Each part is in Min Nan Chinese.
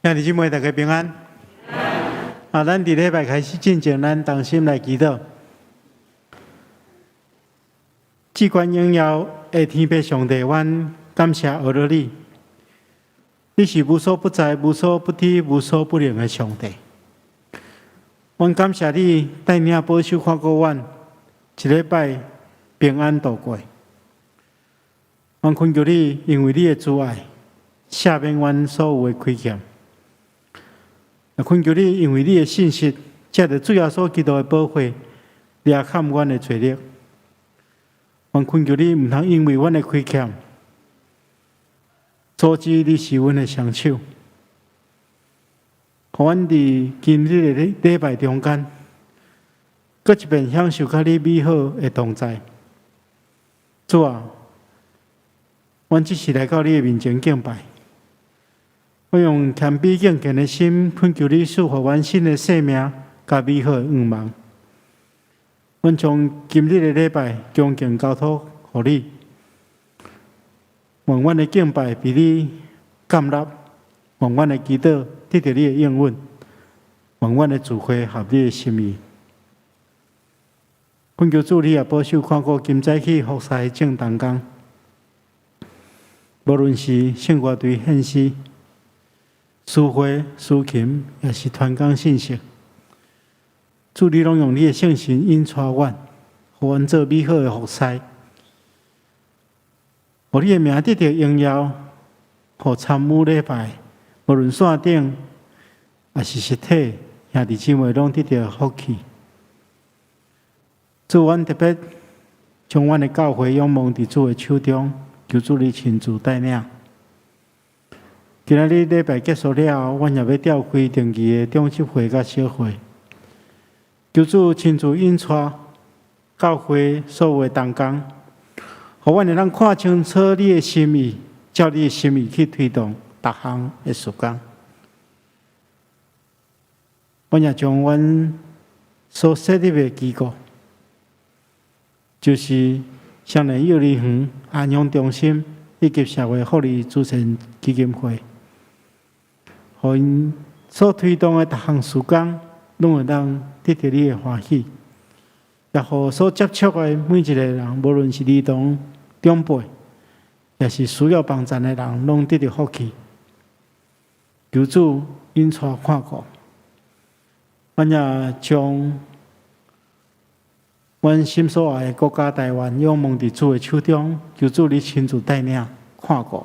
兄弟姊妹，大家平安。啊，咱佇禮拜開始進前，咱同心來祈禱。至懸榮耀的天父上帝，阮感謝阿羅你，你是無所不在、無所不知、無所不能的上帝。阮感謝你帶領保守看顧阮一禮拜平安度過。阮懇求你，因為你的慈愛，赦免阮所有的虧欠。也懇求你，因為你的信實，藉著主耶穌基督的寶血，掠砍阮的罪孽。阮懇求你，毋通因為阮的虧欠，阻止你是阮的雙手。予阮佇今日的禮拜中間，閣一遍享受佮你美好的同在。主啊，阮這是來到你的面前敬拜。我用謙卑敬虔的心，懇求你賜予阮新的生命，佮美好的願望。阮將今日的禮拜恭敬交託予你，願阮的敬拜被你接納，願阮的祈禱得著你的應允，願阮的聚會合你的心意。懇求主你也保守看顧今早起服侍的眾同工，無論是聖樂隊獻詩、司會、司琴，抑是傳講信息，主你攏用你的聖神引帶阮，予阮做美好的服侍，予你的名得著榮耀，予參與禮拜，無論線頂抑是實體，兄弟姊妹攏得著福氣。主，阮特別將阮的教會仰望佇主的手中，求主你親自帶領。今仔日禮拜結束了後，阮也欲召開定期的長執會佮小會。求主親自引帶教會所有的同工，予阮會當看清楚你的心意，照你的心意去推動逐項的事工。阮也將阮所設立的機構，就是雙連幼兒園安養中心以及社會福利慈善基金會，予𪜶所推動的逐項事工，攏會當得著你的歡喜，也予所接觸的每一个人，無論是兒童、長輩，抑是需要幫助的人，攏得著福氣。求主引帶看顧，阮也將阮心所愛的國家台灣仰望佇主的手中，求主你親自帶領看顧，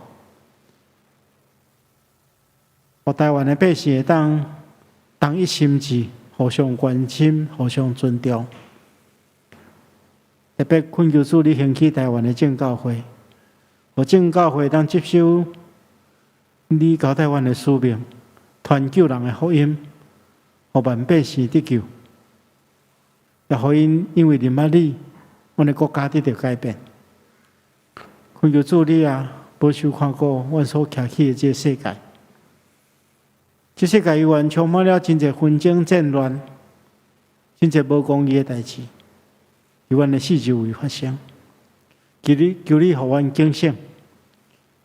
予台灣的百姓會當同一心志，互相關心、互相尊重。特別懇求主你興起台灣的正教會，予正教會當接受你交代阮的使命，傳救人的福音，予萬百姓得救。也予𪜶因為認捌你，阮的國家得著改變。懇求主你啊，保守看顧阮所徛起的這个世界。這世界猶原充滿了真濟紛爭、戰亂，真濟無公義的代誌，佇阮的四周圍發生。求你，求你予阮警醒，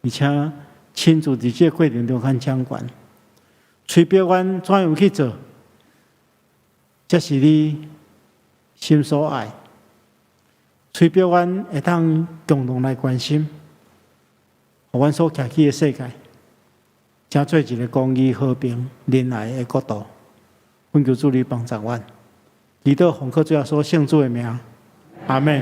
而且親自佇這个過程中間掌權，催逼阮怎樣去做，才是你心所愛。催逼阮會當共同來關心，予阮所徛起的世界，成做一个公義、和平、仁愛的國度。懇求主你幫助阮，祈禱奉靠主耶穌聖子的名，阿們。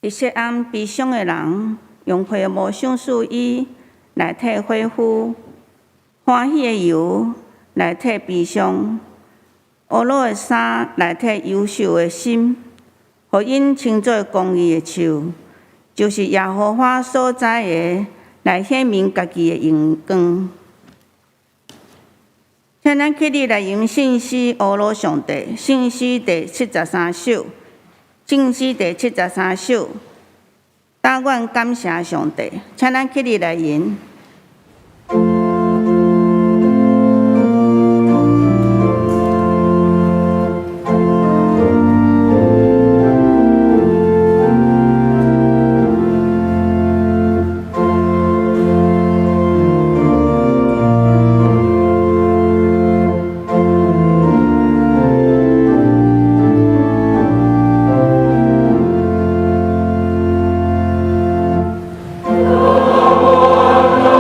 伫黑暗悲傷的人，用皮毛賞賜伊來替火敷；歡喜的油來替悲傷；烏魯的衫來替憂愁的心，予𪜶稱做公義的樹，就是耶和華所栽的，來顯明家己的榮光。請咱起立來吟聖詩，呵咾上帝，聖詩第73首，聖詩第73首，但願感謝上帝，請咱起立來吟。我。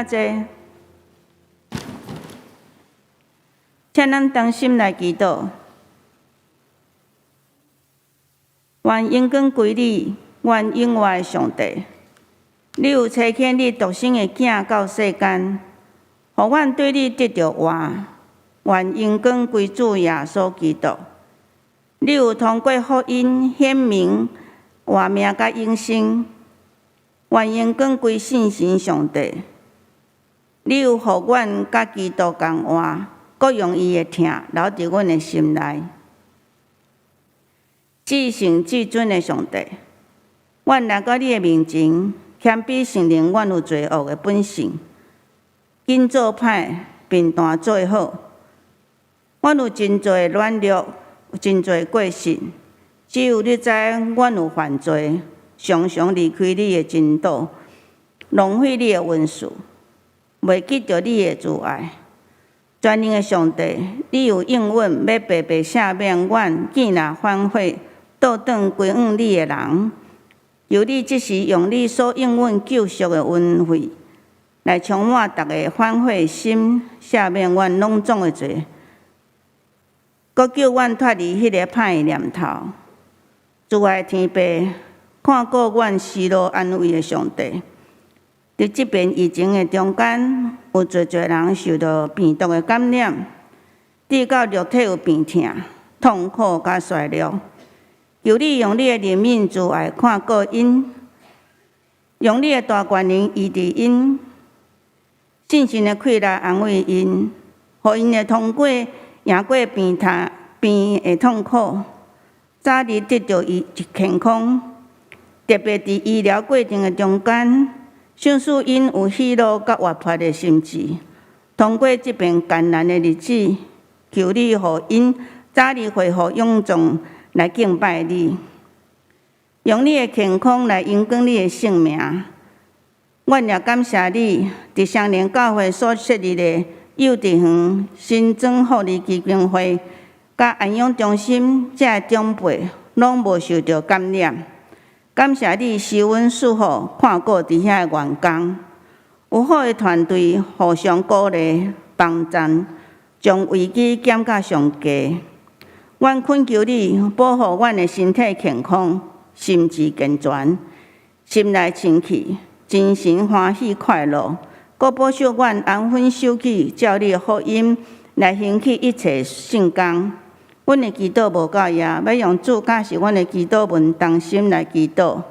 請坐。請咱同心來祈禱。願榮光歸你，願永活的上帝。你有差遣你獨生的囝到世間，予阮對你得著活。願榮光歸主耶穌基督。你有通過福音顯明活命佮永生。願榮光歸聖神上帝。你有予阮佮基督仝活，閣用伊的疼留佇阮的心內。至聖至尊的上帝，阮來到你的面前，謙卑承認阮有罪惡的本性，緊做歹，貧惰做好。阮有真濟的軟弱，有真濟過失。只有你知阮有犯罪，常常離開你的真道，浪費你的恩賜，袂得著你的慈愛。全能的上帝，你有應允欲白白赦免阮，見若反悔，倒轉歸向你的人。求你這時用你所應允救贖的恩惠，來充滿逐个反悔的心，赦免阮攏總的罪，閣救阮脫離彼个歹的念頭。慈愛天父，看顧阮失落安慰的上帝，佇這遍疫情的中間，有濟濟人受著病毒的感染，致到肉體有病痛、痛苦佮衰弱。求你用你的憐憫慈愛看顧𪜶，用你的大權能醫治𪜶，信心的氣力安慰𪜶，予𪜶會通過贏過病痛、病的痛苦，早日得著醫健康。特別佇醫療過程的中間，賞賜𪜶有喜樂佮活潑的心志，通過這遍艱難的日子，求你予𪜶早日恢復勇壯來敬拜你，用你的健康來榮光你的聖名。阮也感謝你，佇雙連教會所設立的幼稚園新莊福利基金會佮安養中心，遮的長輩攏無受著感染。感謝你施恩賜福，看顧佇遐的員工，有好的團隊互相鼓勵幫贊，將危機減到上低。阮懇求你保護阮的身體健康、心智健全、心內清氣、精神歡喜快樂，閣保守阮安分守己，照你的福音來興起一切聖工。阮的祈禱無到遐，欲用主教示阮的祈禱文同心來祈禱。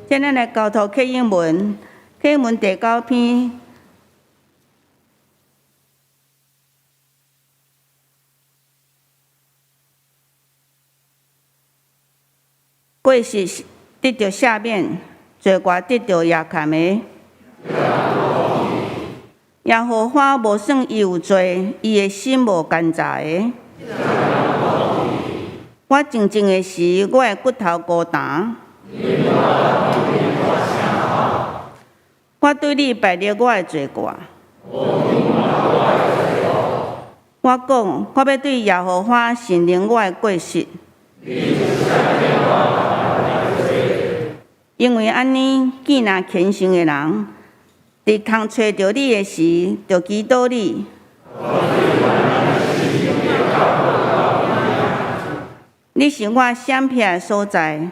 請咱來交託啟應文，啟應文第九篇。過失得著赦免，罪過得著遮蓋的。耶和華無算伊有罪，伊的心無奸詐的。我靜靜的時，我的骨頭孤單。我對你白列我的罪過。我講，我欲對耶和華承認我的過失。因為按呢，見若虔誠的人，佇通揣著你的時，就祈禱你。你是我閃避的所在。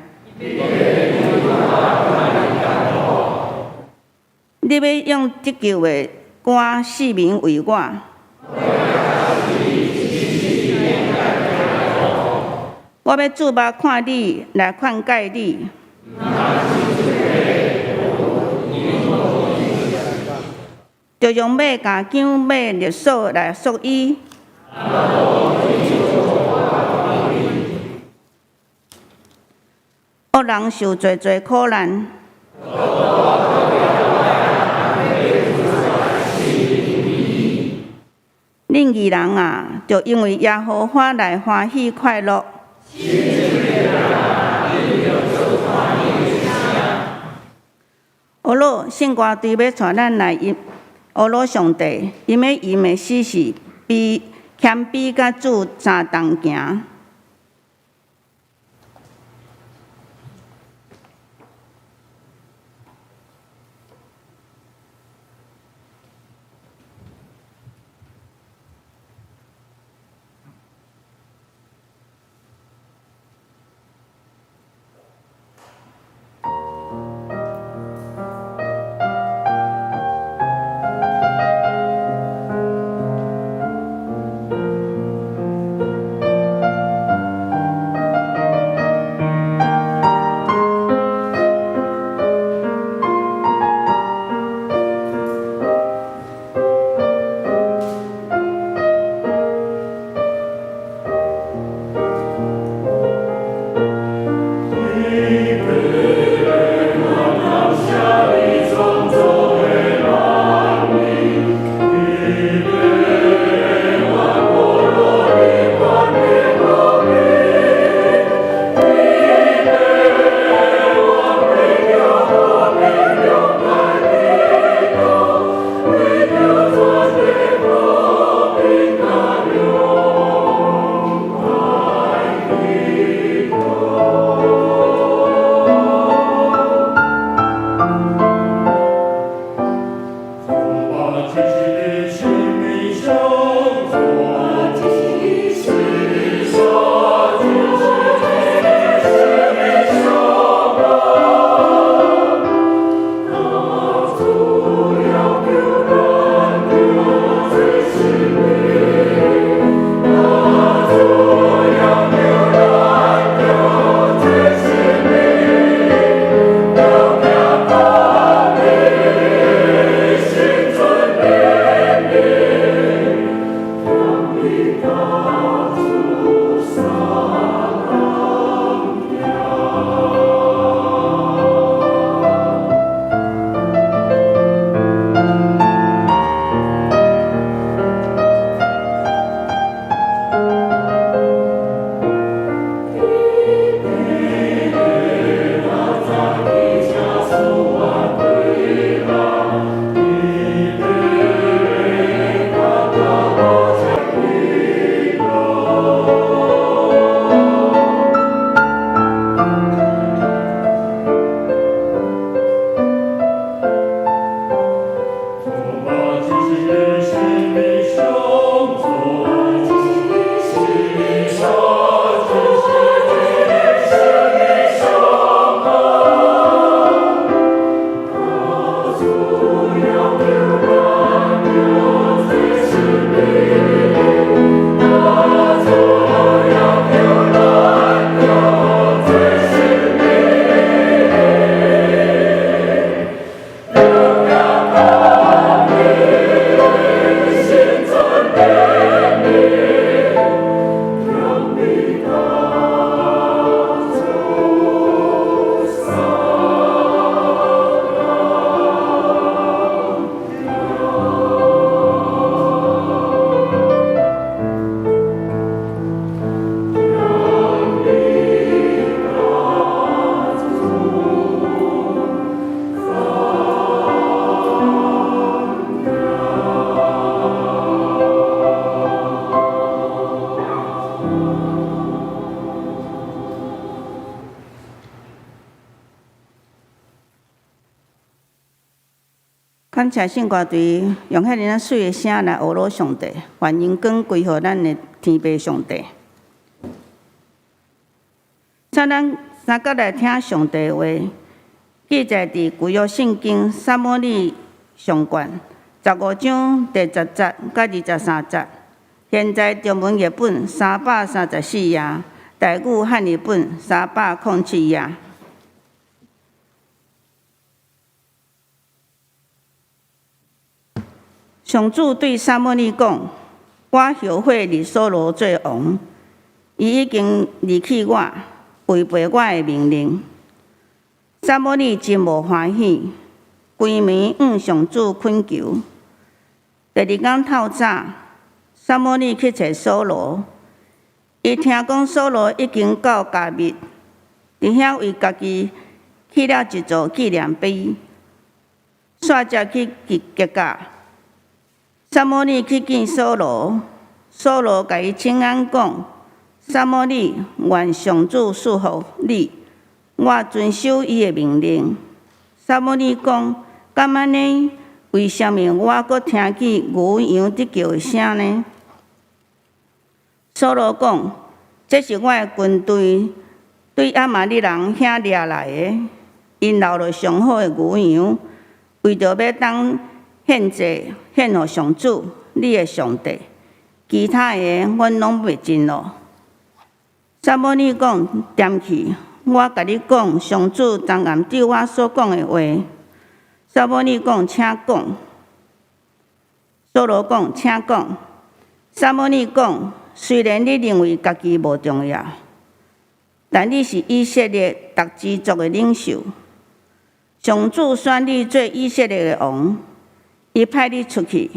你欲用得救的歌四面圍我。我欲注目看你，來勸戒你。著用馬共韁馬勒索來束伊。惡人受濟濟苦難。恁義人啊，著因為耶和華來歡喜快樂。呵咾聖歌隊欲帶咱來吟呵咾上帝，𪜶欲吟的詩是悲謙卑佮主相同行。感謝聖歌隊用遐爾仔媠的聲來呵咾上帝，願榮光歸予咱的天父上帝。請咱三角來聽上帝話，記載佇舊約聖經撒母耳上卷15章第10節佮23節。現在中文譯本334頁，台語漢譯本307頁。上主對撒母耳講：我後悔立掃羅做王，伊已經離棄我，違背我的命令。撒母耳真無歡喜，規暝向上主懇求。第二工透早，撒母耳去揣掃羅，伊聽講掃羅已經到迦密，佇遐為家己起了一座紀念碑，煞才去吉甲。撒母耳去見掃羅，掃羅共伊請安講：撒母耳，願上主賜福你，我遵守伊的命令。撒母耳講：敢按呢？為啥物我閣聽見牛羊佇叫的聲呢？掃羅講：這是我的軍隊對亞瑪力人遐掠來的，𪜶留落上好的牛羊，為著欲當獻祭獻予上主，你的上帝。其他的，阮攏袂盡咯。撒母耳講：踮去，我共你講上主昨暗對我所講的話。撒母耳講：請講。掃羅講：請講。撒母耳講：雖然你認為家己無重要，但你是以色列逐支族的領袖。上主選你做以色列的王，伊派你出去，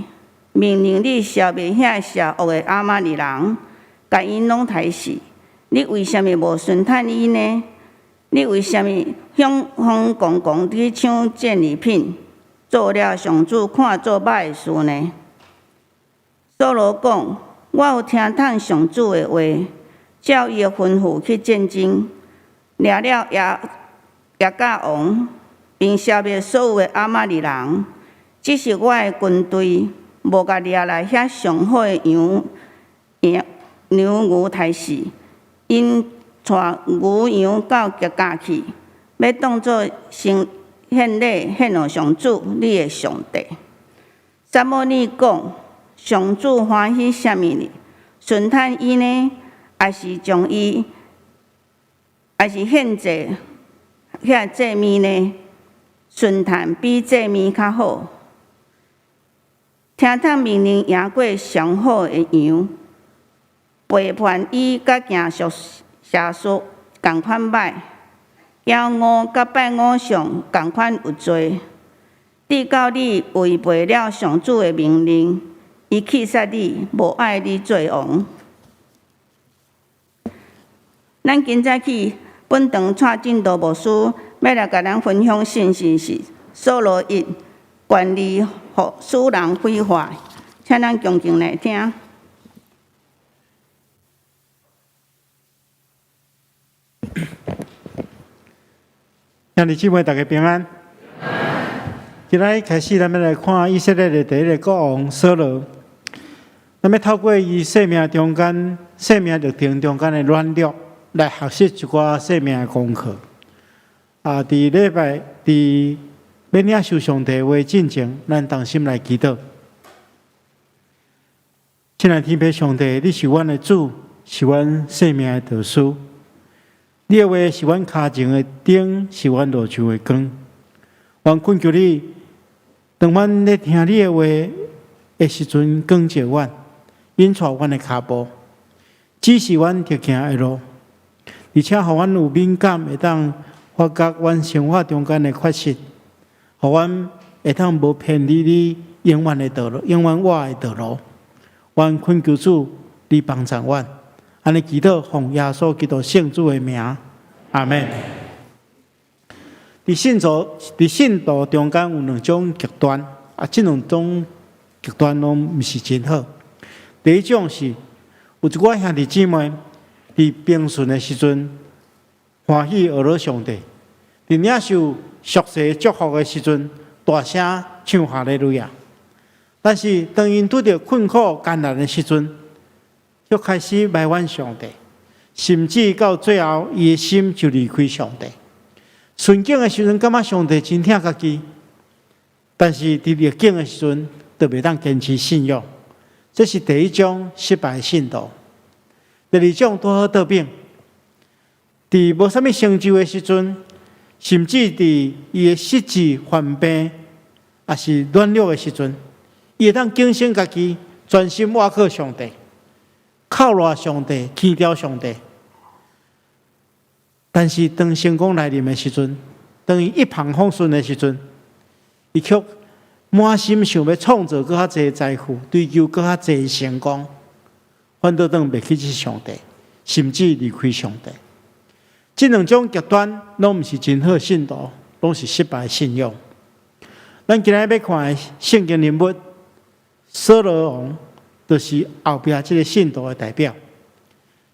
命令你消滅遐邪惡的亞瑪力人，共𪜶攏刣死。你為啥物無順趁伊呢？你為啥物向風狂狂去搶戰利品，做了上主看做歹的事呢？掃羅講：我有聽趁上主的話，照伊的吩咐去戰爭，掠了亞甲王，並消滅所有的亞瑪力人。只是我的軍隊無共掠來遐上好的羊、羊牛刣死，𪜶帶牛羊到吉甲去，欲當做成獻禮獻予上主，你的上帝。撒母耳講：上主歡喜啥物呢？順趁伊呢，抑是將伊，抑是獻祭遐祭物呢？順趁比祭物較好。聽趁命令贏過上好的羊，背叛伊佮行邪術仝款歹，驕傲佮拜偶像仝款有罪。直到你違背了上主的命令，伊棄殺你，無愛你做王。咱今早起本堂蔡進道牧師欲來共咱分享信息是掃羅一權力予使人毀壞，請咱恭敬來聽。兄弟姊妹，大家平安。今仔日開始，咱欲來看以色列的第一个國王掃羅。咱欲透過伊生命中間、生命歷程中間的軟弱，來學習一寡生命的功課。啊，佇禮拜佇欲領受上帝話進前，咱同心來祈禱。親愛天父上帝，你是阮的主，是阮生命的導師。你的話是阮跤前的燈，是阮路上的光。阮懇求你，當阮咧聽你的話的時陣，光照阮，引帶阮的跤步，指示阮著行的路，而且予阮有敏感，會當發覺阮生活中間的缺失，予阮會當無偏離你永遠的道路，永遠活的道路。阮懇求主，你幫助阮。按呢祈禱，奉耶穌基督聖主的名，阿們。佇信徒中間有兩種極端，啊，這兩種極端攏毋是真好。第一種是有一寡兄弟姊妹佇平順的時陣歡喜呵咾上帝，佇領受屬世祝福的時陣大聲唱哈利路亞。但是當𪜶拄著困苦艱難的時陣，就開始埋怨上帝，甚至到最後，伊的心就離開上帝。順境的時陣，感覺上帝真疼家己，但是佇逆境的時陣，就袂當堅持信仰。這是第一種失敗信徒。第二種拄好倒反，佇無啥物成就的時陣，甚至佇伊的失智患病，抑是軟弱的時陣，伊會當警醒家己，專心倚靠上帝，靠賴上帝，牽著上帝。但是當成功來臨的時陣，當伊一帆風順的時陣，伊卻滿心想欲創造閣較濟財富，追求閣較濟成功，反倒轉袂記得上帝，甚至離開上帝。這兩種極端攏毋是真好信徒，攏是失敗信仰。咱今日欲看的聖經人物，掃羅王，就是後壁這个信徒的代表。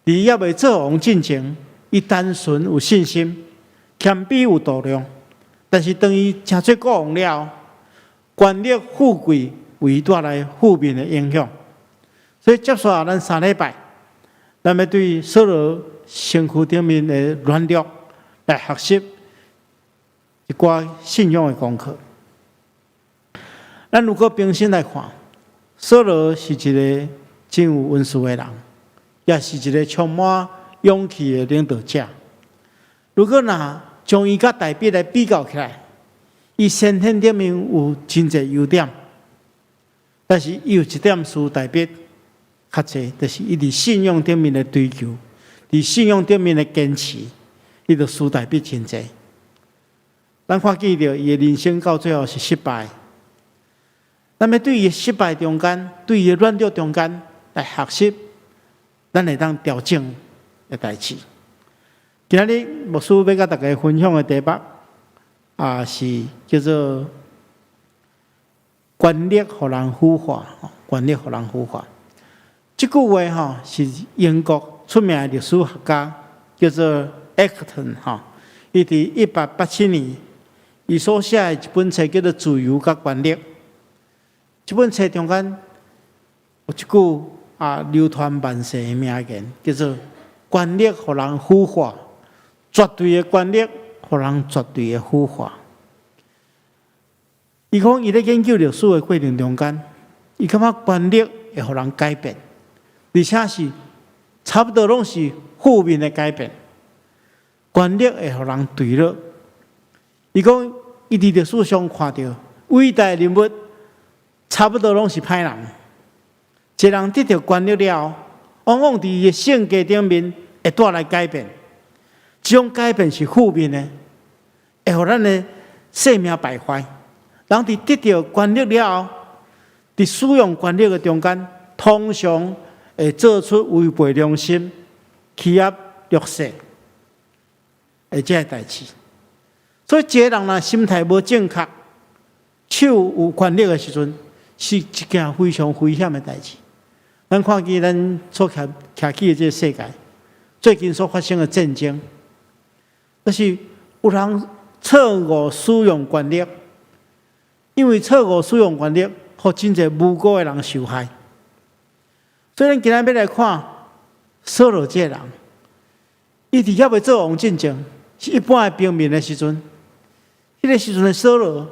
佇伊猶未做王進前，伊單純有信心，謙卑有度量。但是當伊成做國王了，權力富貴為伊帶來負面的影響。所以接下來咱3禮拜，咱欲對掃羅身軀頂面的軟弱來學習一寡信仰的功課。咱如果平心來看，掃羅是一个真有恩賜的人，也是一个充滿勇氣的領導者。如果若將伊佮大衛來比較起來，伊先天頂面有真濟優點，但是伊有一點輸大衛較濟，就是伊佇信仰頂面的追求，佇信仰頂面的堅持，伊就輸大衛真濟。咱看見著伊的人生到最後是失敗。咱欲對伊的失敗中間，對伊的軟弱中間來學習，咱會當調整的代誌。今仔日牧師欲佮大家分享的題目啊，是叫做權力予人腐化，權力予人腐化。這句話吼是英國出名的歷史學家叫做 Acton 吼，伊佇1887年，伊所寫的一本冊叫做《自由佮權力》。這本冊中間有一句啊流傳萬世的名言，叫做“權力予人腐化，絕對的權力予人絕對的腐化”。伊講伊咧研究歷史的過程中間，伊感覺權力會予人改變，而且是差不多攏是負面的改變。權力會予人墜落。伊講伊佇歷史上看著偉大人物，差不多攏是歹人。一個人得著權力了後，往往佇伊的性格頂面會帶來改變。這種改變是負面的，會予咱的生命敗壞。人佇得著權力了後，佇使用權力的中間，通常會做出違背良心、欺壓弱勢的這个代誌。所以，一個人若心態無正確，手有權力的時陣，是一件非常危險的代誌。咱看見咱所徛徛起的這个世界，最近所發生的戰爭，就是有人錯誤使用權力，因為錯誤使用權力，予真濟無辜的人受害。所以，咱今仔欲來看掃羅這个人，伊佇猶未做王進前，是一般的平民的時陣，彼个時陣的掃羅，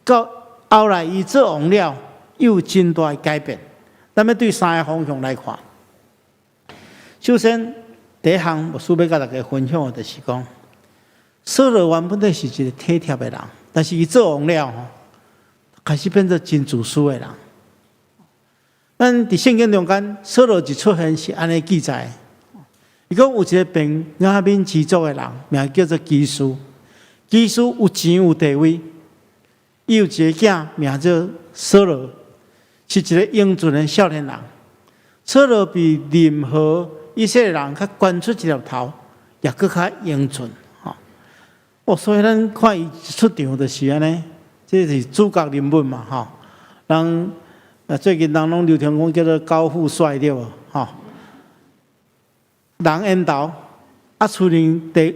到後來伊做王了，有真大的改變。咱欲對三个方向來看。首先，第一項牧師欲佮大家分享的，就是講，掃羅原本是一个體貼的人，但是伊做王了吼，開始變做真自私的人。咱佇聖經中間，掃羅一出現是按呢記載，伊講有一个便雅憫支族的人，名叫做基士。基士有錢有地位，伊有一个囝名做掃羅，是一个英俊的少年人。掃羅比任何以色列人較懸出一粒頭，也閣較英俊。吼！哦，所以咱看伊一出場就是按呢，這是主角人物嘛，吼！人啊，最近人攏流傳講叫做高富帥對無？吼！人緣投，啊，厝裡地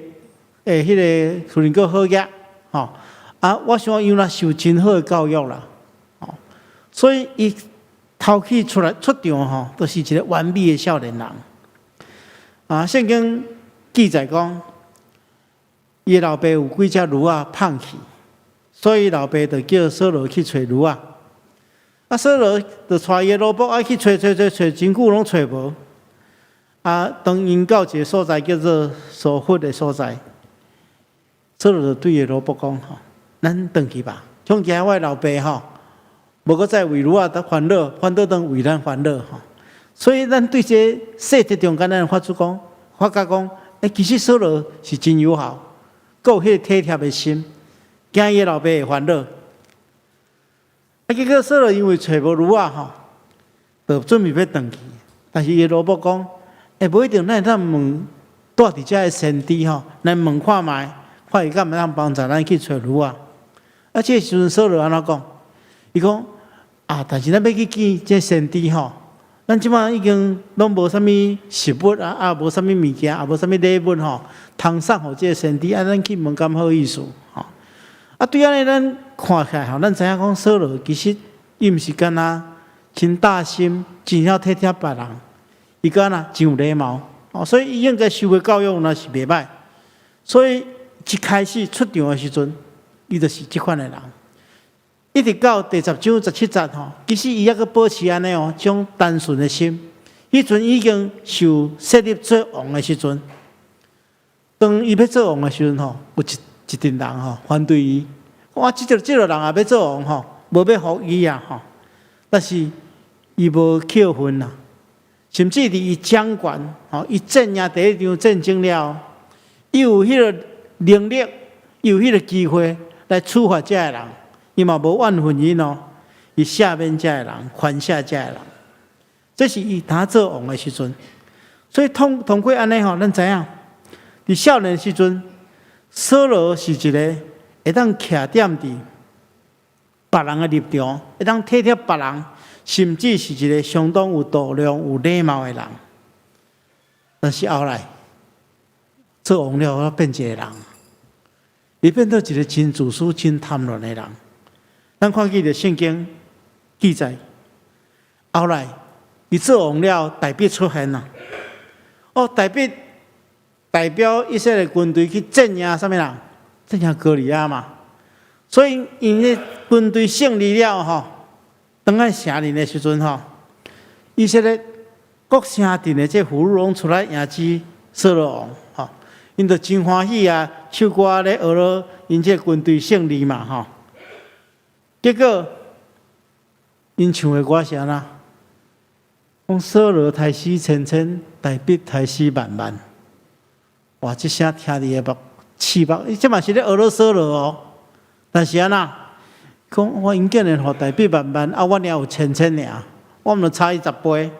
誒，彼个厝裡閣好額，吼！啊，我想伊若受真好的教育啦，吼！所以伊頭起出來出場吼，都是一个完美的少年人。啊，聖經記載講，伊老爸有幾隻驢仔放去，所以老爸就叫掃羅去揣驢仔。啊，掃羅就帶伊的奴僕愛去揣揣揣揣，真久攏揣無。啊，當𪜶到一个所在叫做蘇弗的所在，掃羅就對伊的奴僕講：吼，咱轉去吧。恐驚我的老爸吼，無閣再為驢仔煩惱，反倒當為咱煩惱吼。所以咱對這細節中間，咱發出講，發覺講，欸，其實掃羅是真友好，閣有彼個體貼的心，驚伊老爸會煩惱。啊，結果掃羅因為揣無驢仔吼，就準備欲轉去。但是伊的奴僕講，欸，無一定，咱會當問蹛佇遮的先知吼，來問看覓，看伊敢會當幫助咱去揣驢仔。啊，這个時陣掃羅按怎講？伊講啊，但是咱欲去見這先知吼，咱這擺已經攏無啥物食物啊，啊，無啥物物件，也無啥物禮物吼，通送予這个先知，啊，咱去問敢好意思吼？啊，對按呢咱看起來吼，咱知影講掃羅其實伊毋是干焦真大心，真曉體貼別人，伊敢若真有禮貌，哦，所以伊應該受的教育若是袂歹，所以一開始出場的時陣，伊就是這款的人。一直到第10章17節吼，其實伊猶閣保持按呢哦，這種單純的心。彼陣已經受設立做王的時陣，當伊欲做王的時陣吼，有一陣人吼反對伊，哇！這個人也欲做王吼，無欲予伊啊吼。但是伊無氣憤啊，甚至佇伊掌權吼，伊戰贏第一場戰爭了，伊有彼個能力，伊有彼個機會來處罰這个人，伊嘛無怨恨𪜶哦，伊赦免這个人，寬赦這个人，這是伊當做王的時陣。所以通過按呢吼，咱知影，佇少年時陣，掃羅是一个會當徛踮佇別人的立場，會當體貼別人，甚至是一个相當有度量、有禮貌的人。但是後來做王了後，變一个人，伊變做一个真自私、真貪婪的人。咱看見著聖經記載，後來伊做王了，大衛出現啦。哦，大衛代表以色列軍隊去戰贏啥物人？戰贏歌利亞嘛。所以𪜶彼軍隊勝利了吼，轉來城裡的時陣吼，以色列各城鎮的這婦女攏出來迎接掃羅王吼，𪜶就真歡喜啊，唱歌咧學了𪜶這軍隊勝利嘛吼。結果𪜶唱的歌是按怎？講掃羅刣死千千，大衛刣死萬萬。哇！這聲聽佇個目刺目，這嘛是咧學了掃羅哦。但是按怎？講我𪜶竟然予大衛萬萬，啊，我爾有千千爾，我毋著差伊10倍，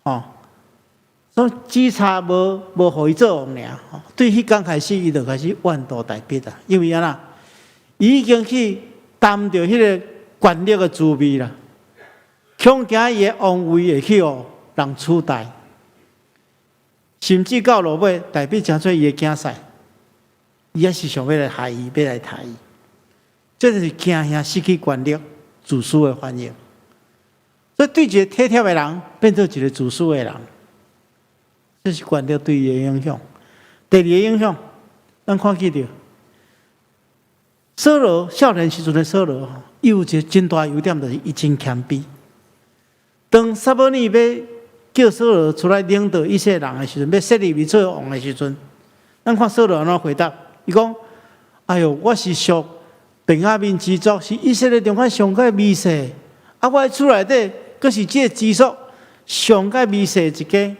吼。所以只差無予伊做王爾。對彼工開始，伊就開始怨妒大衛啊，因為按怎？伊已經去擔著彼个權力的滋味啦，恐驚伊的王位會去予人取代，甚至到落尾，大衛成做伊的囝婿，伊也是想欲來害伊，欲來刣伊。這就是驚嚇失去權力、自私的反應。所以對一个體貼的人，變做一个自私的人，這是權力對伊的影響。第二个影響，咱看見著掃羅少年時陣的掃羅，伊有一个真大優點，就是伊真謙卑。當撒母耳欲叫掃羅出來領導以色列人的時陣，欲設立伊做王的時陣，咱看掃羅按怎回答？伊講：哎喲，我是屬便雅憫支族，是以色列中間上較微細。啊，我的厝內底，閣是這個支族上較微細一家。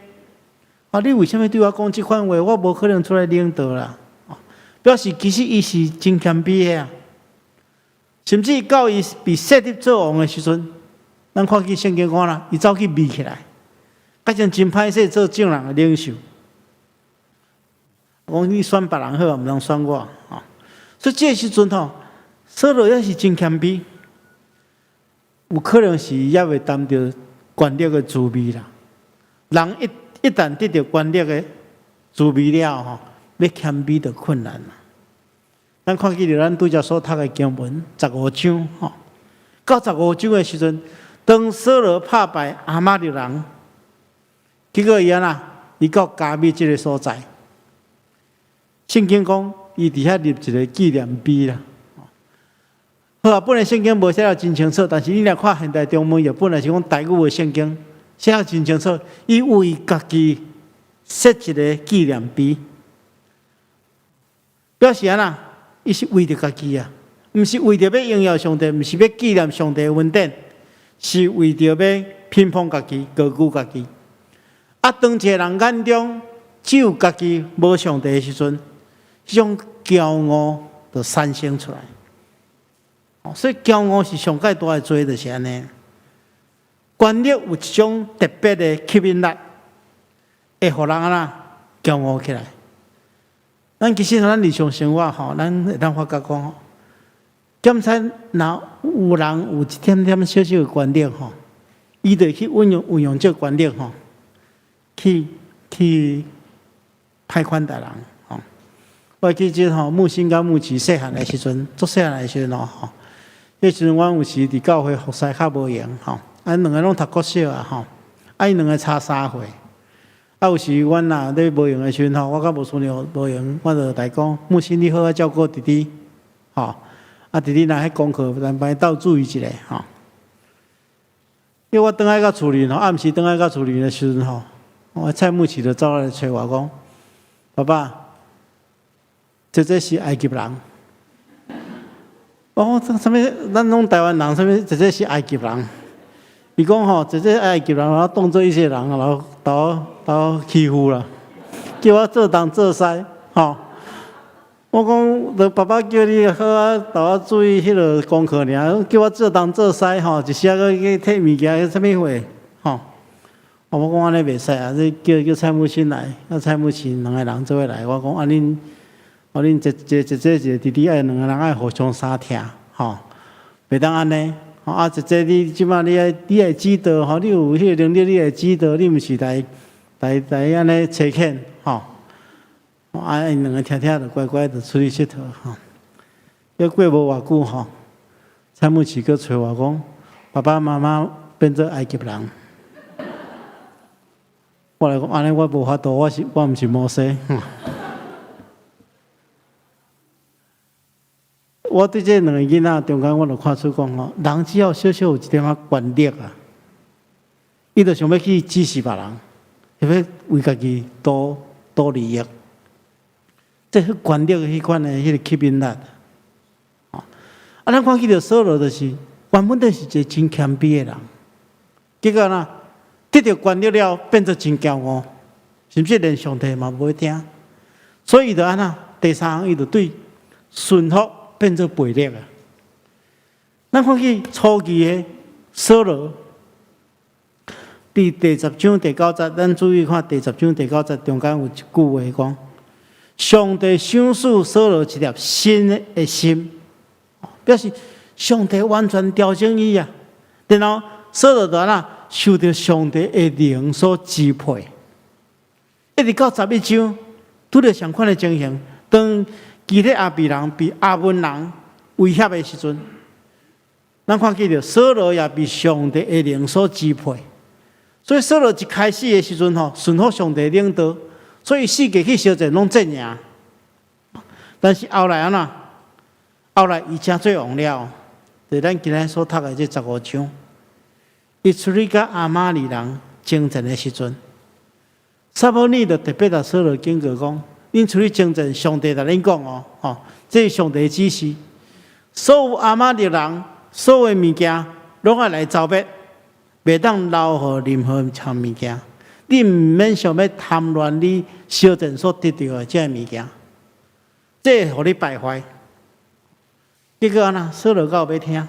啊，你為啥物對我講這款話？我無可能出來領導啦。表示其實伊是真謙卑的啊。甚至到伊被設立做王的時陣，咱看見聖經講啦，伊走去避起來，佮像真歹勢做眾人的領袖。講你選別人好，毋通選我。所以這個時陣吼，掃羅也是真謙卑，有可能是伊猶未擔著權力的滋味啦。人一旦得著權力的滋味了吼，欲謙卑就困難啦。咱看見著咱拄才所讀的經文十五章吼，到十五章的時陣，當掃羅拍敗亞瑪力人，結果伊按怎？伊到迦密這个所在。聖經講，伊佇遐立一个紀念碑啦。好啊，本來聖經無寫得真清楚，但是你若看現代中文譯本，還是講台語的聖經寫得真清楚，伊為家己設一个紀念碑，表示按怎？伊是為著家己啊，毋是為著欲榮耀上帝，毋是欲紀念上帝的恩典，是為著欲評捧家己、高舉家己。啊，當一个人眼中只有家己，無上帝的時陣，這種驕傲就產生出來。所以驕傲是上蓋大的罪，就是按呢。權力有一種特別的吸引力，會予人按怎驕傲起來。咱其實咱日常生活吼，咱會當發覺講，檢查若有人有一點點小小的權力吼，伊就去運用運用這個權力吼，去歹款待人吼。我記得吼，木星佮木吉細漢的時陣，足細漢的時陣吼，彼時陣阮有時佇教會服侍較無閒吼，啊，兩个攏讀國小啊吼，啊，𪜶兩个差3歲。啊，有時阮若咧無閒的時陣吼，我佮牧師娘無閒，我就來講，木星你好好照顧弟弟，吼，啊，弟弟若彼功課，咱幫伊鬥注意一下，吼。因為我轉來到厝裡吼，暗時轉來到厝裡的時陣吼，我蔡牧師就走來揣我講，爸爸，這這是埃及人。我講這啥物？咱攏台灣人，啥物？這這是埃及人。伊講吼，這這埃及人，然後當做一些人，然後鬥鬥欺負啦，叫我做東做西，吼。我講，爸爸叫你好好替我注意彼个功課爾，叫我做東做西，吼，一時仔閣去提物件，啥物貨，吼。我講按呢袂使啊，這叫叫蔡牧師來，啊蔡牧師兩个人做伙來。我講啊恁，啊恁一一個姐姐一个弟弟愛兩个人愛互相相疼，吼，袂當按呢。啊，姐姐你這擺你愛你愛指導吼，你有彼个能力，你愛指導，你毋是來來來按呢差遣，吼。啊，𪜶兩个聽聽就乖乖就出去𨑨迌吼。抑過無偌久吼，蔡牧師閣揣我講，爸爸媽媽變做埃及人。我來講，按呢我無法度，我是我毋是摩西。我對這兩个囡仔中間，我就看出講吼，人只要小小有一點仔權力啊，伊就想欲去指使別人，想欲為家己多多利益。這彼權力彼款的彼个吸引力，啊，咱看見著掃羅就是原本就是一个真謙卑的人，結果呢，得著權力了，變做真驕傲，甚至連上帝嘛無欲聽，所以伊就按怎？第三項，伊就對順服變做背逆啊！咱看見初期的掃羅，佇第十章第九節，咱注意看第十章第九節中間有一句話講：上帝賞賜掃羅一粒新的心，表示上帝完全調整伊啊。然後掃羅就按怎受著上帝的靈所支配，一直到十一章，拄著相款的情形，當基列雅比人被亞捫人威脅的時陣，咱看見著掃羅也被上帝的靈所支配，所以掃羅一開始的時陣吼，順服上帝領導，所以四界去相戰攏戰贏。但是後來按怎？後來伊成做王了，就咱今日所讀的這十五章，伊出去佮亞瑪力人征戰的時陣，撒母耳就特別共掃羅警告講：恁出去征戰，上帝共恁講哦，吼，這是上帝的指示，所有亞瑪力人所有的物件，攏愛來剿滅，袂當留予任何一項物件。你毋免想欲貪戀你相戰所得著的這个物件，這會予你敗壞。結果按怎？掃羅敢有欲聽？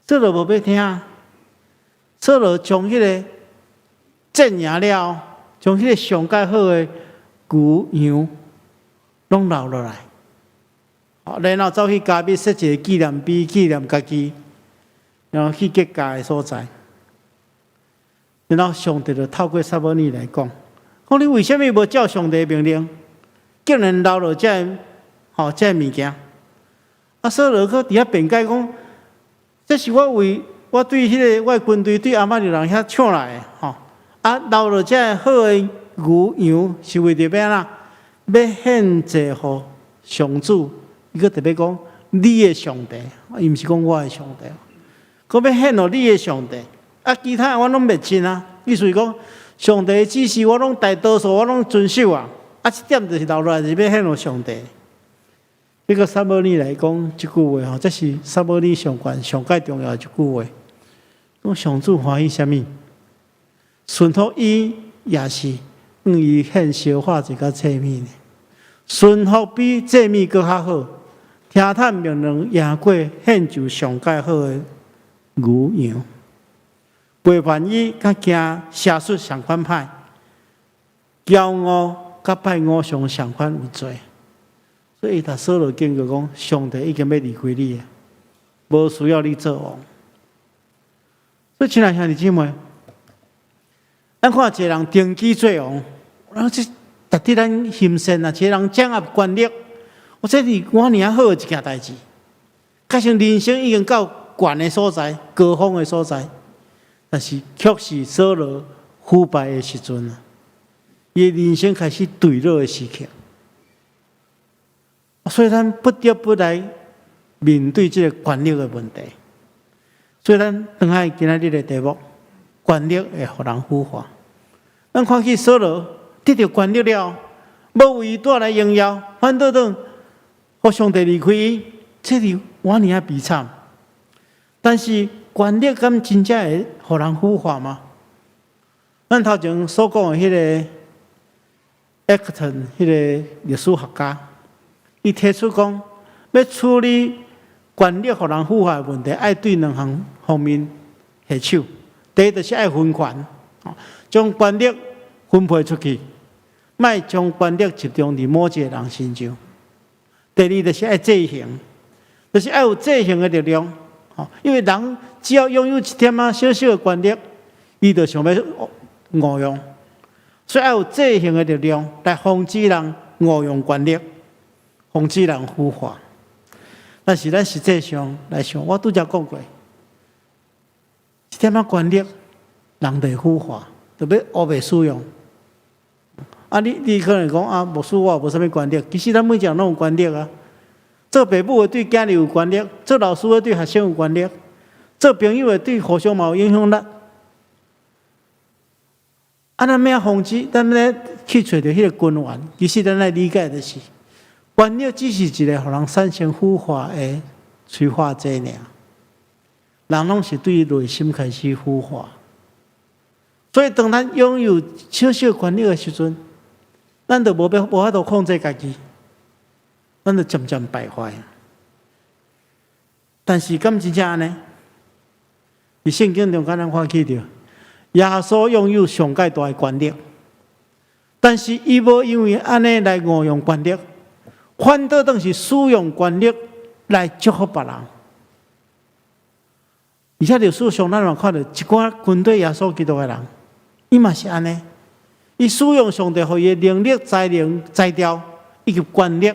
掃羅無欲聽。掃羅將彼个戰贏了，將彼个上蓋好的牛羊攏留落來，然後走去迦密設一个紀念碑，紀念家己，然後去結界的所在。然後上帝就透過撒母耳來講：講你為啥物無照上帝命令，竟然留落這个吼這个物件？啊，掃羅閣佇遐辯解講：這是我為我對彼个我的軍隊對亞瑪力人遐搶來的，吼啊留落這个好的牛羊是為著欲按怎？欲獻祭予上主，伊閣特別講你的上帝，伊毋是講我的上帝，閣欲獻予你的上帝。啊，其他我攏袂信啊。意思是講，上帝的指示我攏大多數我攏遵守啊。啊，這點就是留落來是欲獻予上帝。這個撒母耳來講這句話吼，這是撒母耳上懸上蓋重要的一句話。講上主歡喜啥物？順服伊抑是向伊獻燒化祭佮祭物呢？順服比祭物閣較好，聽趁命令贏過獻上上蓋好的牛羊。背叛伊佮行邪術仝款歹，驕傲佮拜偶像仝款有罪。所以伊共掃羅警告講：上帝已經欲離開你啊，無需要你做王。所以，親愛兄弟姊妹，咱看一個人登基做王，然後這值得咱欣羨啊！一個人掌握權力，我這是偌爾好的一件代誌。加上人生已經到懸的所在、高峰的所在，但是卻是掃羅腐敗的時陣啊！伊的人生開始墜落的時刻，所以咱不得不來面對這個權力的問題。所以咱轉來今仔日的題目，權力會予人腐化。咱看見掃羅得著權力了，無為伊帶來榮耀，反倒轉予上帝離開伊，這是偌爾仔悲慘。但是權力敢真正會予人腐化嗎？咱頭前所講的彼個 Acton 彼個歷史學家，伊提出講，欲處理權力予人腐化的問題，愛對兩項方面下手。第一就是愛分權，將權力分配出去，莫將權力集中佇某一個人身上。第二就是愛制衡，就是愛有制衡的力量。因為人只要擁有一點仔小小的權力，伊就想欲誤用，所以愛有制衡的力量來防止人誤用權力，防止人腐化。但是咱實際上來想，我拄才講過，一點仔權力，人就會腐化，就欲烏白使用。啊，你可能講啊，牧師我無啥物權力，其實咱每一個人攏有權力啊。做爸母的對囝兒有權力，做老師的對學生有權力，做朋友的對互相嘛有影響力。啊，咱欲按怎防止？咱欲去揣著彼个根源，其實咱愛理解的是，權力只是一個予人產生腐化的催化劑爾。人攏是對內心開始腐化，所以當咱擁有小小權力的時陣，咱就無法度控制家己，咱就漸漸敗壞。但是敢真正按呢？佇聖經中間咱看見著，耶穌擁有上蓋大的權力，但是伊無因為按呢來誤用權力，反倒轉是使用權力來祝福別人。而且歷史上咱嘛看著一寡跟隨耶穌基督的人，伊嘛是按呢，伊使用上帝予伊的能力、才能、才調以及權力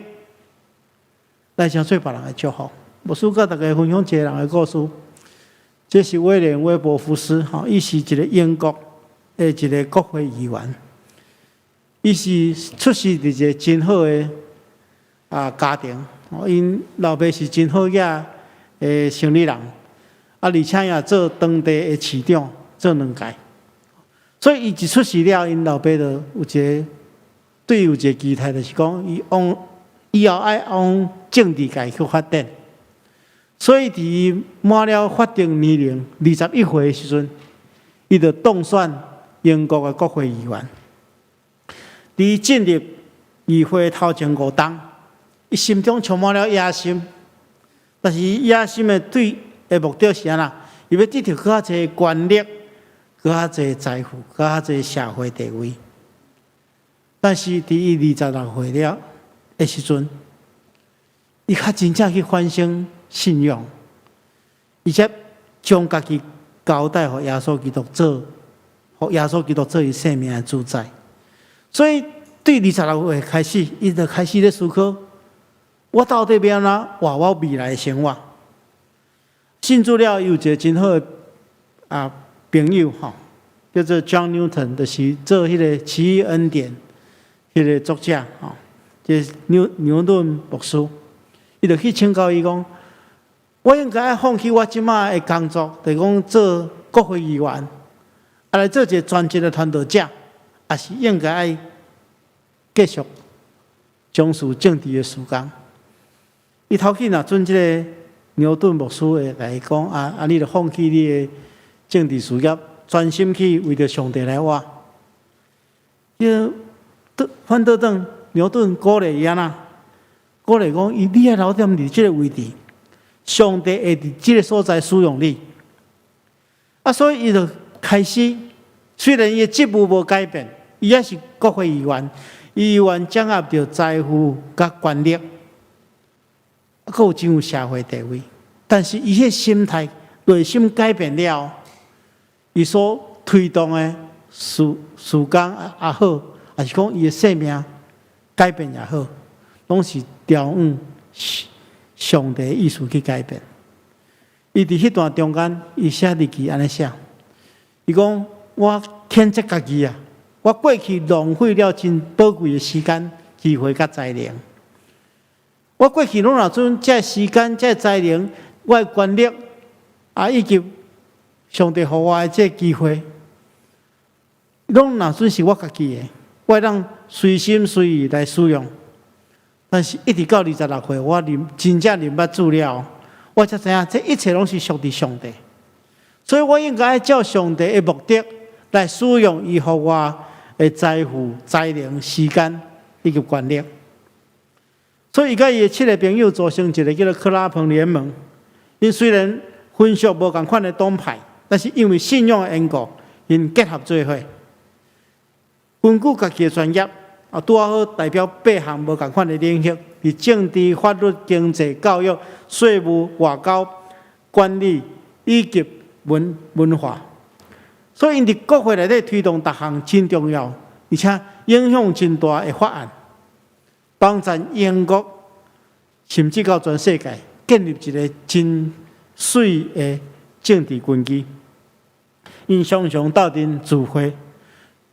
來成做別人的祝福。牧師佮大家分享一個人的故事，這是威廉威伯福斯，吼，伊是一個英國的一個國會議員，伊是出世佇一個真好的家庭，𪜶老爸是真好額的生理人，啊，而且也做當地的市長，做兩屆，所以伊一出世了，𪜶老爸就有一個對伊有一個期待，就是講伊往以後愛往政治界去發展。所以，佇伊滿了法定年齡21歲的時陣，伊就當選英國的國會議員。佇伊進入議會頭前5冬，伊心中充滿了野心。但是，伊野心的對的目的是按怎？伊欲得著閣較濟權力、閣較濟財富、閣較濟社會地位。但是，佇伊26歲了的時陣，伊較真正去反省信仰，而且將家己交代予耶穌基督做，予耶穌基督做伊生命的主宰。所以，對26歲開始，伊就開始咧思考：我到底欲按怎活我未來的生活？信主了，有一個真好的朋友吼，叫做 John Newton，就是做彼個奇異恩典彼個作者吼，這牛頓牧師，伊就去請教伊講：我應該愛放棄我這馬的工作，就是講做國會議員，來做一個專職的傳道者，抑是應該愛繼續從事政治的事工？伊頭先若準這个牛頓牧師會來講啊，你著放棄你的政治事業，專心去為著上帝來活。伊反倒轉牛頓鼓勵伊按怎？鼓勵講，伊你愛留踮佇這个位置，上帝會佇這个所在使用你。啊，所以伊就開始，雖然伊的職務無改變，伊猶是國會議員，伊猶原掌握著財富佮權力，閣有真有社會地位，但是伊彼心態內心改變了，伊所推動的事工也好，抑是講伊的生命改變也好，攏是調往上帝意思去改變。伊佇彼段中間，伊寫日記按呢寫，伊講我譴責家己啊，我過去浪費了真寶貴的時間、機會佮才能。我過去攏若準這時間、這才能、我的權力啊，以及上帝予我的這機會，攏若準是我家己的，我會當隨心隨意來使用。但是，一直到26歲，我認真正認捌主了，我才知影這一切攏是屬佇上帝。所以我應該照上帝的目的來使用伊予我的財富、才能、時間以及權力。所以，伊佮伊的七个朋友組成一个叫做克拉彭聯盟。𪜶雖然分屬無仝款的黨派，但是因為信仰的緣故，𪜶結合做伙。根據家己的專業，啊，拄好代表八項無仝款的領域，佇政治、法律、經濟、教育、稅務、外交、管理以及文化。所以，𪜶佇國會內底推動逐項真重要，而且影響真大的法案，幫助英國甚至到全世界建立一个真媠的政治根基。𪜶常常鬥陣聚會，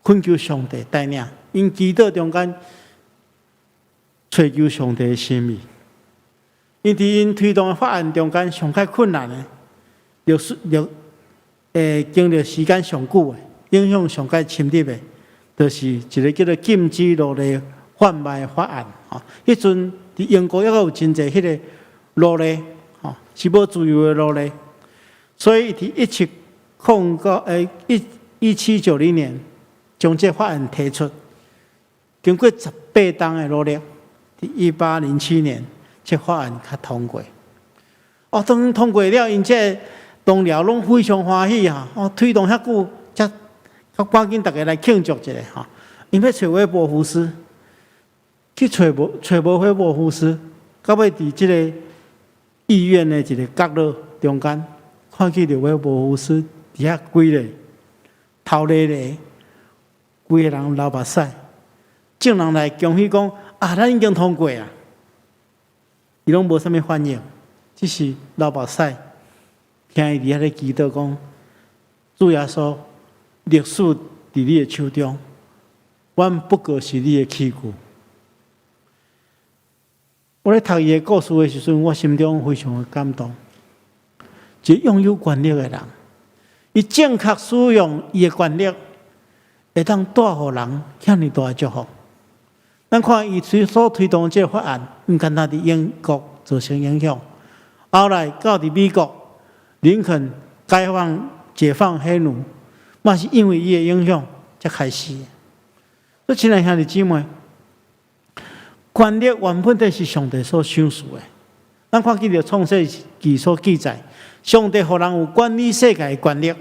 懇求上帝帶領，𪜶祈禱中間揣求上帝的心意。𪜶佇𪜶推動的法案中間上較困難的，歷史歷經歷時間上久的，影響上較深入的，就是一个叫做禁止奴隸販賣法案。吼，彼陣佇英國猶閣有真濟彼个奴隸，吼，是無自由的奴隸，所以佇1790年，將這法案提出，經過18冬的努力，佇1807年，這法案才通過。哦，當通過了，𪜶這同僚攏非常歡喜啊！哦，推動遐久，才較趕緊逐家來慶祝一下吼。𪜶欲揣威伯福斯，去揣無揣無威伯福斯，到尾佇這个議院的一个角落中間，看見著威伯福斯佇遐跪咧，頭咧咧，規个人流目屎。眾人來恭喜講啊，咱已經通過啊！伊攏無啥物反應，只是流目屎。聽伊佇遐咧祈禱講：主耶穌，歷史佇你的手中，阮不過是你的器具。我咧讀伊的故事的時陣，我心中非常的感動。一个擁有權力的人，伊正確使用伊的權力，會當帶予人遐爾大的祝福。咱看伊所推動這个法案，毋單單佇英國造成影響，後來到佇美國，林肯解放黑奴，嘛是因為伊的影響才開始。所以，親愛兄弟姊妹，權力原本就是上帝所賞賜的。咱看見著創世記所記載，上帝予人有管理世界的權力。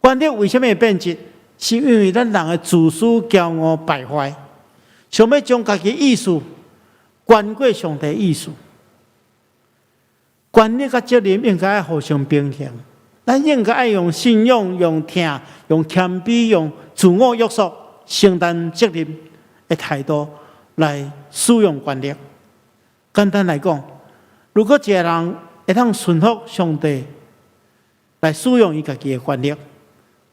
權力為啥物會變質？是因為咱人的自私、驕傲、敗壞，想欲將家己意思懸過上帝意思。權力佮責任應該愛互相平衡。咱應該愛用信仰、用疼、用謙卑、用自我約束、承擔責任的態度來使用權力。簡單來講，如果一个人會當順服上帝來使用伊家己的權力，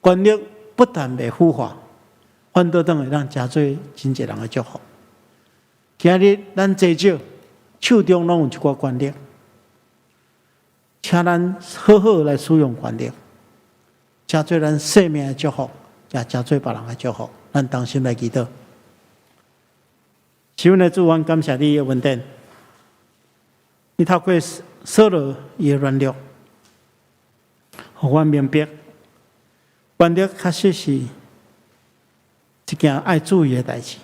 權力不但袂腐化，反倒轉會當成做真濟人的祝福。今日咱濟少手中攏有一寡權力，請咱好好來使用權力，成做咱生命的祝福，也成做別人的祝福。咱同心來祈禱。是阮的主，阮感謝你的恩典。你透過掃羅伊的軟弱，予阮明白，權力確實是一件愛注意的代誌。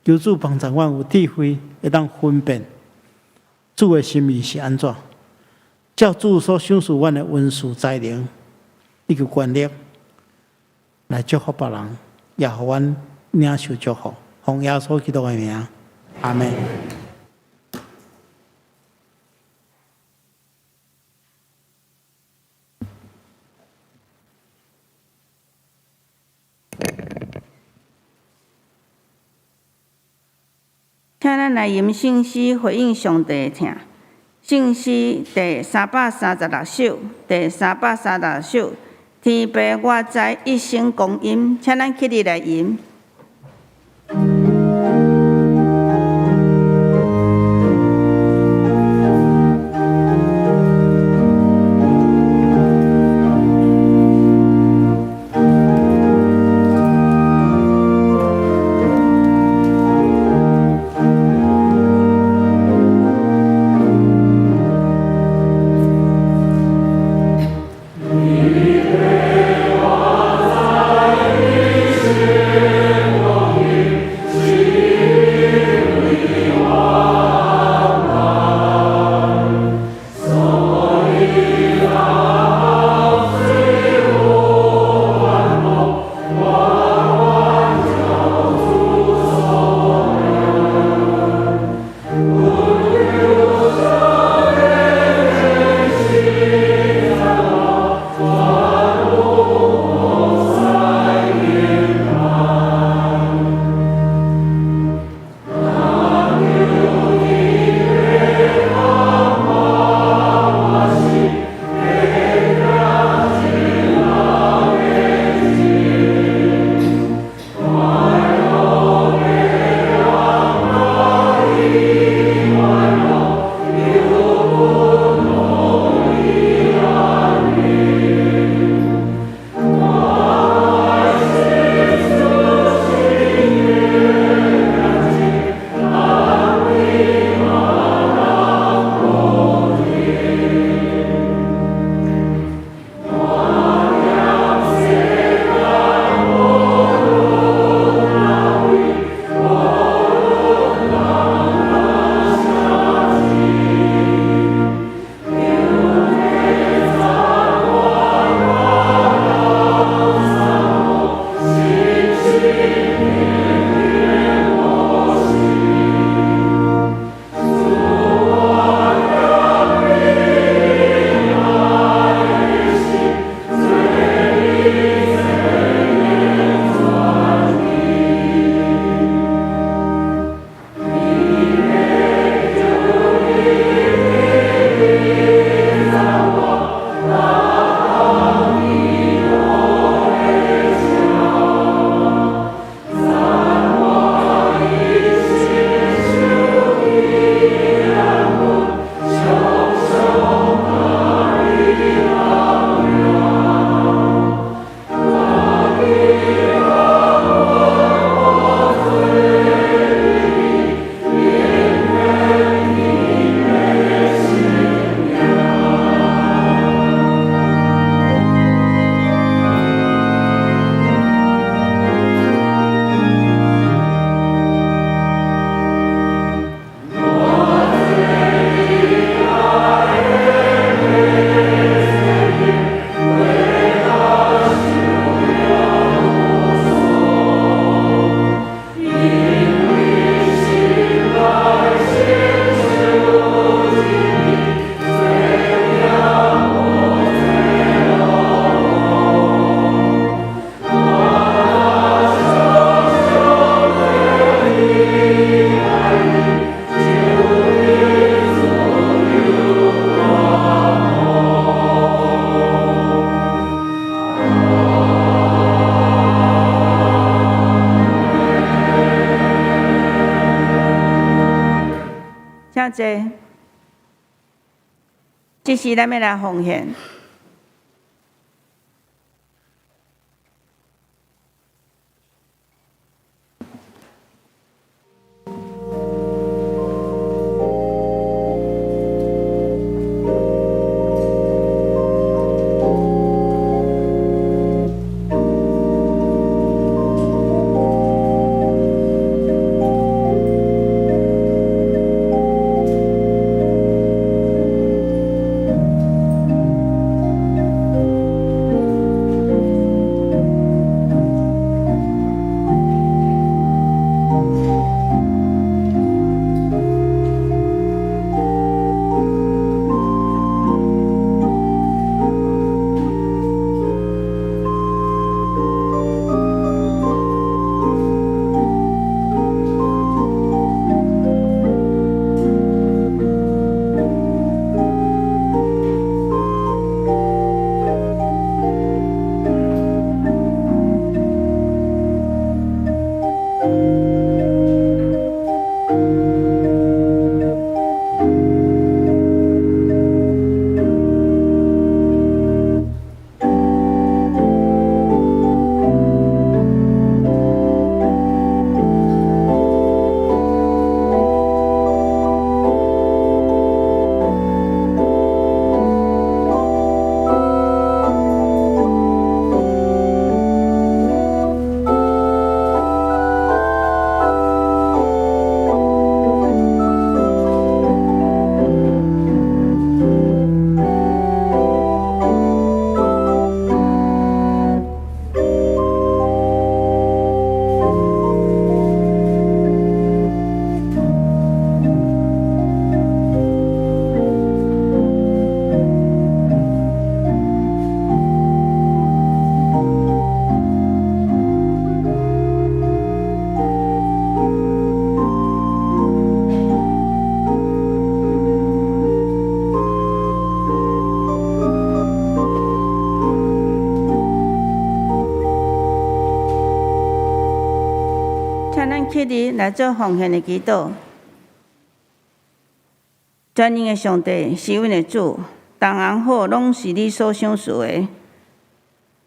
求主幫助阮有智慧，會當分辨主的心意是按怎，照主所賞賜阮的恩賜才能以及權力，來祝福別人，也予阮領受祝福。奉耶穌基督的名，阿們。請咱來吟聖詩回應上帝的疼。聖詩第336首，第336首，天父我知一生光陰，請咱起立來吟。天父我知一生。請坐。這時咱欲來奉獻。請咱起立來做奉獻的祈禱。全能的上帝是阮的主，逐項好攏是你所賞賜的。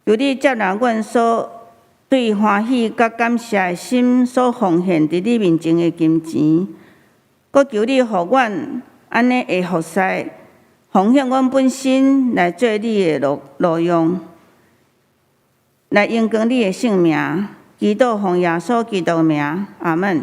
求你接納阮所對歡喜佮感謝的心所奉獻佇你面前的金錢，閣求你予阮按呢會服侍，奉獻阮本身來做你的路用，來榮光你的聖名。祈禱奉耶穌基督的名，阿門。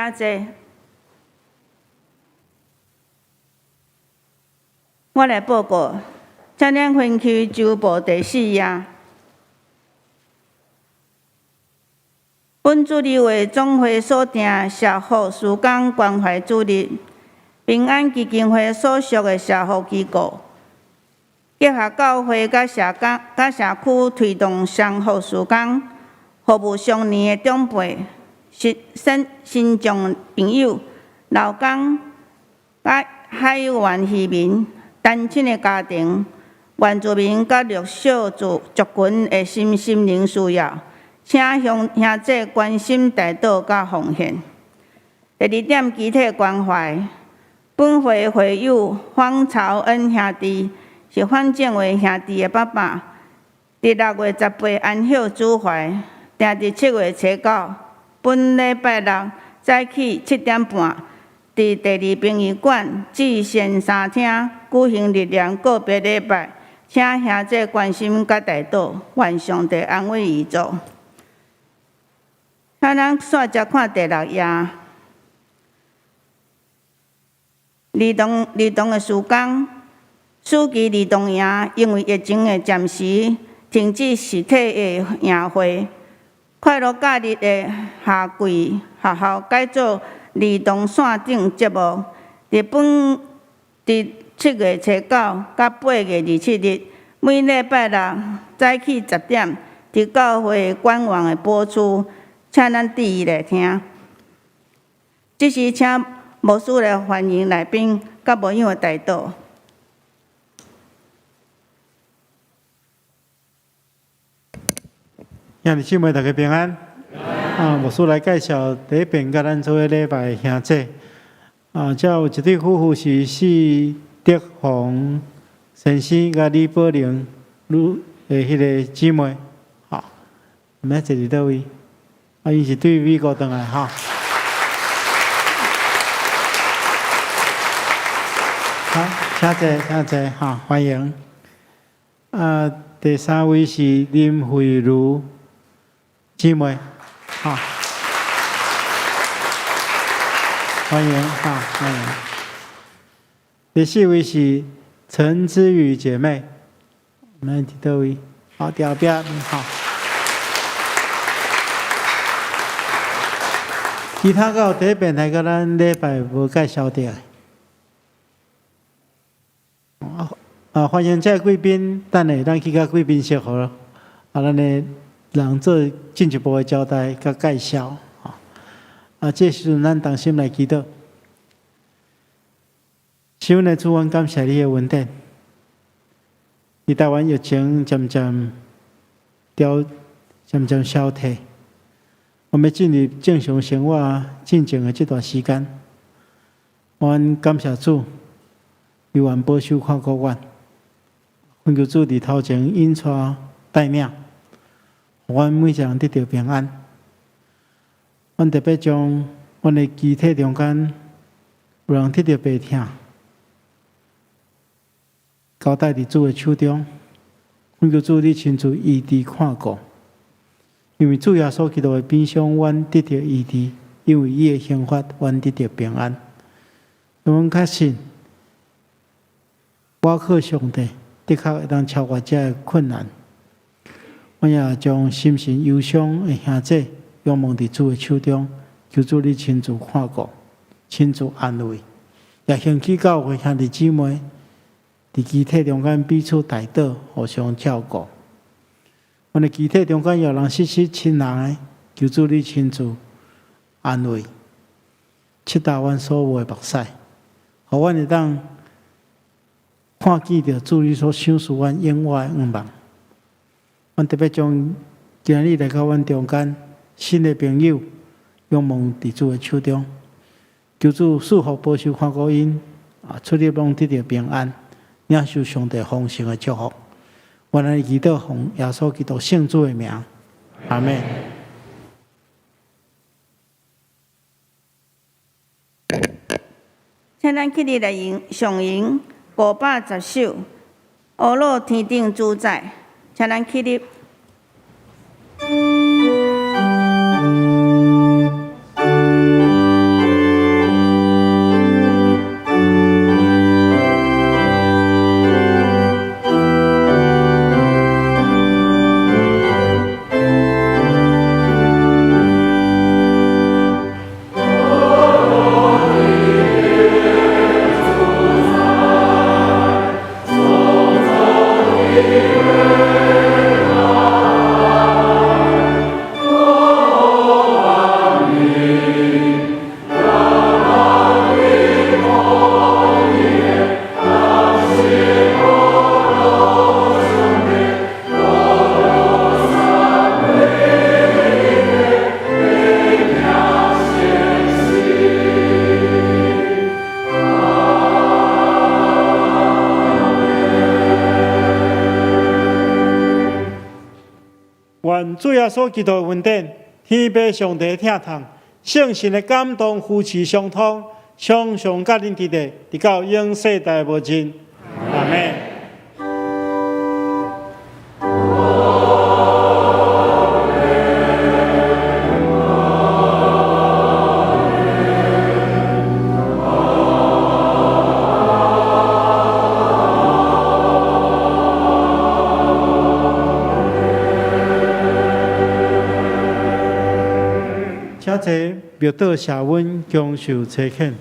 請坐。我來報告，請咱翻開週報第四頁。本主日會總會所訂社福事工關懷主日，平安基金會所屬的社福機構，結合教會佮社區推動雙福事工，服務傷年的長輩、身障朋友、勞工、佮海員漁民、單親的家庭、原住民佮弱勢族群的身心靈需要，請鄉兄弟關心代禱佮奉獻。第二點，肢體關懷。本會會友方朝恩兄弟是范正偉兄弟的爸爸，佇6月18安息主懷，定佇7月初9，本禮拜六早起7點半，佇第二殯儀館至善三廳舉行日蓮告別禮拜，請兄弟關心佮代禱，願上帝安慰遺族。啊，咱煞接看第六页。兒童的事工，暑期兒童營因為疫情的暫時停止實體的營會。快樂假日的夏季學校改做兒童線頂節目。佇7月初9到8月27日，每禮拜六早起10點，佇教會官網的播出，請咱注意來聽。這時請牧師來歡迎來賓，佮牧養的代禱。兄弟姊妹，大家平安。啊，牧師來介紹第一遍佮咱做伙禮拜的兄姐。啊，遮有一對夫婦是施德宏先生佮李寶玲女的彼个姊妹。吼，毋知坐佇佗位？啊，𪜶是對美國轉來吼。好，請坐，請坐，吼，歡迎。啊，第三位是林慧茹姊妹，吼，歡迎，哈，歡迎。第四位是陳之宇姐妹，毋知佇佗位？好，佇後壁，吼。其他閣有第一遍來佮咱禮拜無介紹著的。啊，歡迎這個貴賓，等下咱去佮貴賓室好了，啊，咱的人做進一步的交代佮介紹。啊，這時陣咱同心來祈禱。主阮的主，阮感謝你的恩典。佇台灣疫情漸漸調，漸漸消退，我們進入正常生活進前的這段時間，阮感謝主，猶原保守看顧阮，懇求主佇頭前引帶帶領，予阮每一個人得著平安。阮特別將阮的肢體中間有人得著病痛，交代佇主的手中，懇求主你親自醫治看顧，因為主耶穌基督的鞭傷，阮得著醫治；因為伊的刑罰，阮得著平安。阮確信，倚靠上帝，的確會當超越這个困難。阮也將心神憂傷的兄弟仰望佇主的手中，求主你親自看顧，親自安慰，也興起教會兄弟姊妹佇肢體中間彼此代禱，互相照顧。阮的肢體中間有人失去親人的，求主你親自安慰，拭乾阮所有的目屎，予阮會當看見著主你所賞賜阮永遠的願望。阮特別將今日來到阮中間新的朋友，仰望佇主的手中，求主賜福保守看顧𪜶，啊，出入攏得著平安，領受上帝豐盛的祝福。阮來祈禱奉耶穌基督聖子的名，阿們。請咱起立來吟誦吟510首《阿魯天頂主宰》，請咱起立。願主耶穌基督的恩典，天父上帝的疼痛，聖神的感動扶持相通，常常佮恁佇咧，直到永世代無盡。阿們。請坐，默禱赦阮，恭受差遣。